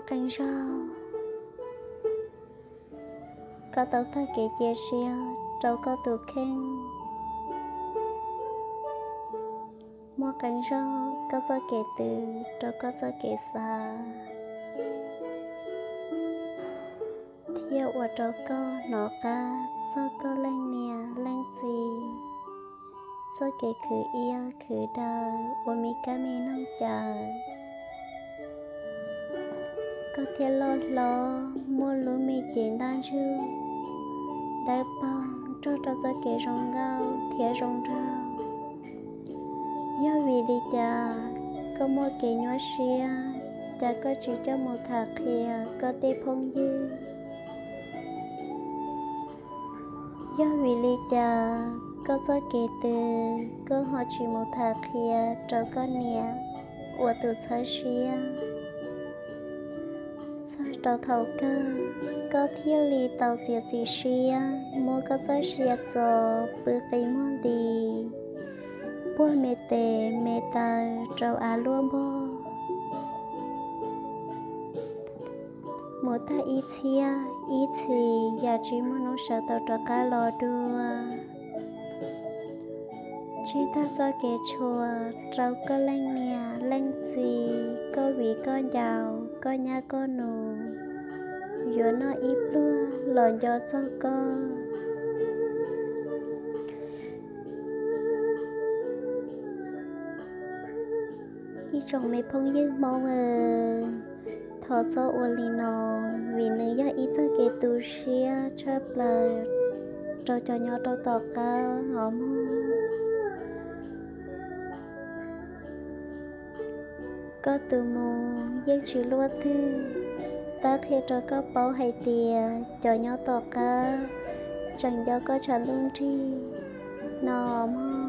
Qee zaug koj tau tag kev cia siab rau koj tus kheej. Muaj qee zaug koj txoj kev twv rau koj txoj kev xav, thiab ua rau koj hnov qab txog koj leej niam leej txiv txoj kev khwv iab khwv daw ua me kab me noog cawv. Koj thiaj loj hlob muaj lub me cev ntaj ntsug dawb paug nrog rau txoj kev zoo nkauj thiab zoo nraug. Yog vim li cas koj muaj kev nyuaj siab, cas koj tsis coj mus tham qhia koj tej phooj ywg? Yog vim li cas koj txoj kev twv koj ho tsis mus tham qhia rau koj niam ua tus txhawb siab? Txog rau thaum kawg, koj thiaj li tau txiav txim siab muab koj txoj sia txo pw qi muag nti, puag me tes me taw rau av luaj npog, mus tag ib txhiab ib txhis yam tsis muaj hnub sawv tau rov qab los dua. Tseg tag txoj kev tshua rau koj leej niam leej txiv, koj viv koj ncaus, koj nyab koj nus, yuav noj ib pluag los nco txog koj. Ib tsoom me phooj ywg Hmoob, thov txhob ua li no, vim nws yog ib txoj kev tu siab tshaj plaws rau cov nyob rau tom qab os mog. Koj tus mus yeej tsis luaj twg, tab qhia rau koj paub hais tias cov nyob tom qab tseem nco koj tshav ntuj nrig no mog.